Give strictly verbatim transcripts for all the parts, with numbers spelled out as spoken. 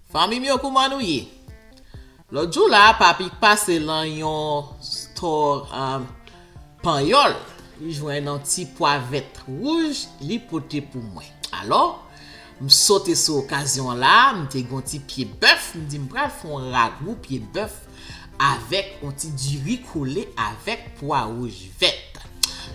Fanmi m yo, kouman nou ye? Lòt jou la, papi pase lan yon store um, Panyòl. Li jwenn yon ti pwa vèt wouj, li pote pou mwen. Alò, m sote sou okazyon an la, m te gen yon ti pye bèf, m di m pral fè yon ragou pye bèf avèk yon ti diri kole avèk pwa wouj vèt.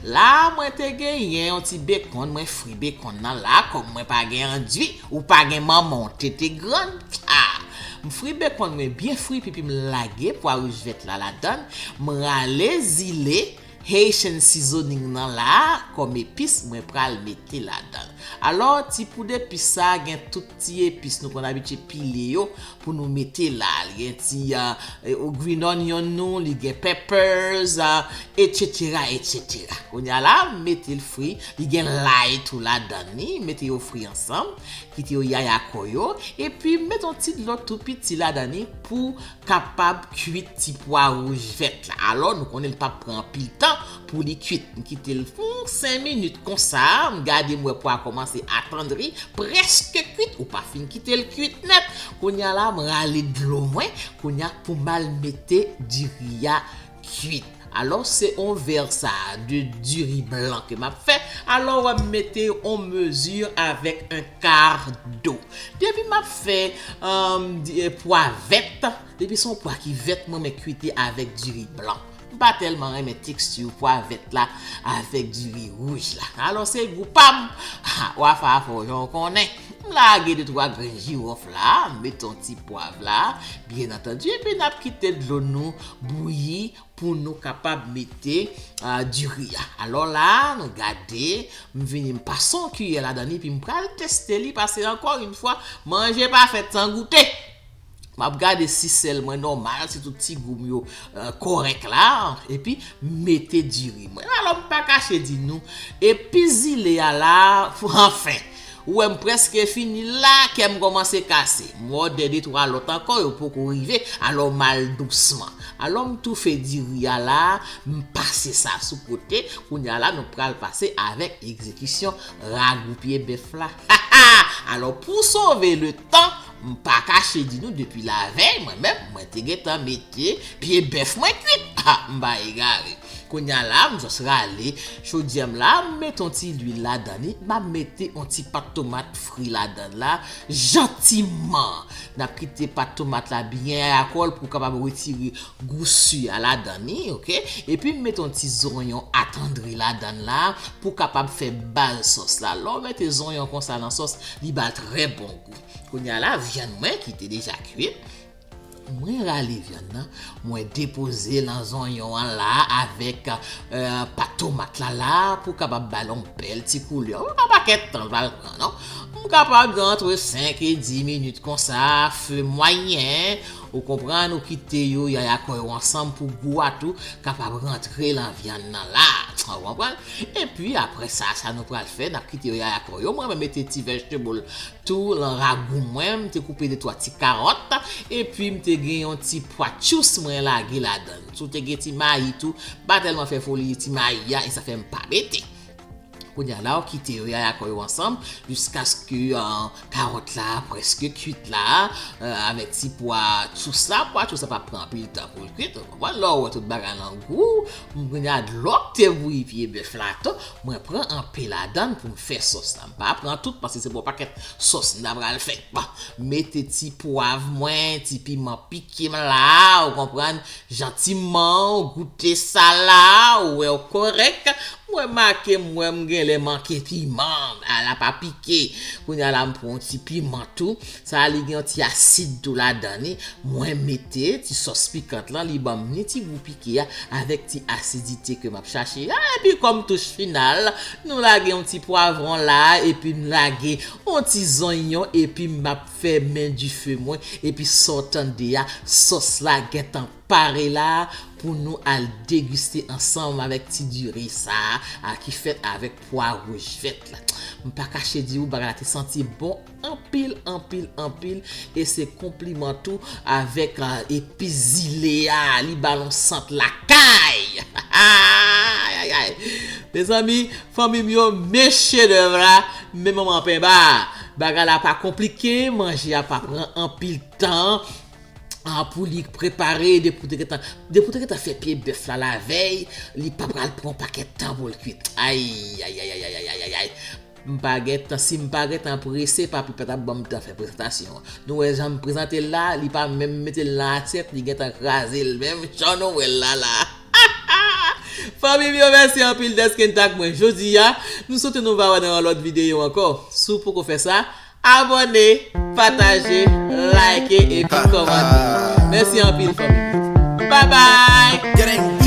La, mwen te genyen yon ti bekonn, mwen fri bekonn nan la, kòm mwen pa gen andui, ou pa gen manman w tete grann. Ah! M fri bekonn mwen byen fri, epi m lage pwa wouj vèt la ladann, m rale zile, Haitian seasoning nan la, kòm epis, mwen pral mete ladann. Alò, ti poud epis sa gen tout ti epis nou konn abitye pile yo pou nou mete la. Li gen ti uh, green onion nou, li gen peppers, uh, et cetera, et cetera. Kounye a la, m mete l fri, li gen lay tou ladann li, mete yo fri ansanm, kite yo yaya kò yo, epi m mete yon ti dlo tou piti ladann li pou kapab kwit ti pwa wouj vèt la. Alò, nou konnen l p ap pran anpil tan pou li kwit. M kite l fon senk minit konsa, m gade m wè pwa a kòmanse atandri, prèske kwit, ou pa fin kite l kwit nèt. Kounye a la, m rale dlo mwen, kounye a pou m al mete diri a kwit. Alò, se yon vè sa de diri blan ke m ap fè. Alò, w ap mete yon mezi avèk un quart d'eau. Depi m ap fè um, pwa vèt, depi se yon pwa ki vèt, mwen men kwite avèk diri blan. M pa tèlman renmen teksti pwa vèt la avèk diri wouj la. Alò, se gou pa m. Wafa a fò jan w konnen. M lage de twa grenn jiwòf la, m mete yon ti pwav la, byen antandi, epi n ap kite dlo nou bouyi pou nou kapab mete uh, diri a. Alò la, nou gade, m vini m pase yon kiyè ladan li, epi m pral teste li, paske ankò yon fwa, manje pa fèt san goute. M ap gade si sèl mwen nòmal, si tout ti gou m yo uh, kòrèk la, epi m mete diri mwen. Alò, m pa kache di nou, epi zile a la, anfen, Ou wè m prèske fini la, kè m kòmanse kase. M wè de de twa lòt ankò, yo poko rive, alò m al dousman. Alò m toufe diri a la, m pase sa sou kote. Kounye a la, nou pral pase avèk egzekisyon ragou pye bèf la. Alò pou sove le tan, m pa kache di nou depi lavèy, mwen menm, mwen te gentan mete pye bèf mwen kwit. M pa egare. Kounye a la, m just rale chodyè m la, m mete yon ti lwil ladan li, m ap mete yon ti pat tomat fri ladan la, jantiman. N ap kite pat tomat la byen akòl pou kapab retire gou si a ladan li, oke? Epi m mete yon ti zonyon atandri ladan la pou kapab fè baz sòs la. Lè w mete zonyon konsa nan sòs, li ba l trè bon gou. Kounye a la, vyann mwen ki te deja kwit, Mwen rale vyann nan, mwen depoze l nan zonyon an la avèk uh, pat tomat la la pou kapab ba l yon bèl ti koulè. Ou pa pakèt tan l pral pran non. M kapab gen antre senk e dis minit konsa, fe mwayen. Ou konprann, ou kite yo yaya kò yo ansanm pou gou a tou kapab rantre lan vyann nan la. Ou konprann? Epi apre sa, sa nou pral fè, n ap kite yo yaya kò yo. Mwen mwen mete ti vegetable tou lan ragou mwen, m te koupe de twa ti kawòt, epi m te gen yon ti pwa tchous mwen lage ladan l. Si w te gen ti mayi tou, pa tèlman fè foli ti mayi a, e sa fè m pa mete. Kounye a la, w kite yo yaya kò yo ansanm, jiskaske uh, kawòt la prèske kwit la, uh, avèk ti pwa tchous la. Pwa tchous la pa pran anpil tan pou l kwit, ou konprann? Lè w wè tout bagay lan gou, m kounye a dlo k te bouyi pye bèf la tou, mwen pran anpe ladan l pou m fè sòs la. M pa pran tout, paske se pou yon pakèt sòs m ta pral fè. Bon, mete ti pwav mwen, ti piman pike m la, ou konprann, jantiman, ou goute sa la, ou wè w kòrèk. Mwen make m wè m genlè manke piman, ala pa pike. Kounye a la m pran yon ti piman tou, sa a li gen yon ti asid tou ladan li. Mwen mete ti sòs pikant lan, li ban m ni ti gou pike a avèk ti asidite ke m ap chache a. Epi kòm touch final, nou lage yon ti pwavwon la, epi m lage yon ti zonyon, epi m ap fèmen dife mwen, epi sa w tande a, sòs la gentan pare la pou nou al degiste ansanm avèk ti diri sa a ki fèt avèk pwa wouj vèt la. M pa kache di ou bagay la te santi bon anpil, anpil, anpil, e se konpliman tou avèk uh, epi zile a, li ba l yon sant lakay. Ay, ay, ay. Mezanmi, fanmi m yo, men chedèv la, men manman penba. Bagay la pa konplike, manje a pa pran anpil tan. Ah, pou li prepare, depi w te gentan, depi w te gentan fè pye bèf la lavèy, li pa pral pran yon pakèt tan pou l kwit. Ay, ay, ay, ay, ay, ay, ay, ay, ay. M pa gentan, si m pa gentan prese, Papi pa t ap ban m tan fè prezantasyon an. Nou wè jan m prezante l la, li pa menm mete l nan asyèt, li gentan kraze l, menm jan nou wè l la la. Fanmi m yo, mèsi anpil dèske n t ak mwen jodi a. Nou swete nou va wè nan yon lòt videyo ankò. Si w poko fè sa, abòne, pataje, like epi kòmante. Mèsi anpil, fanmi. Bye bye!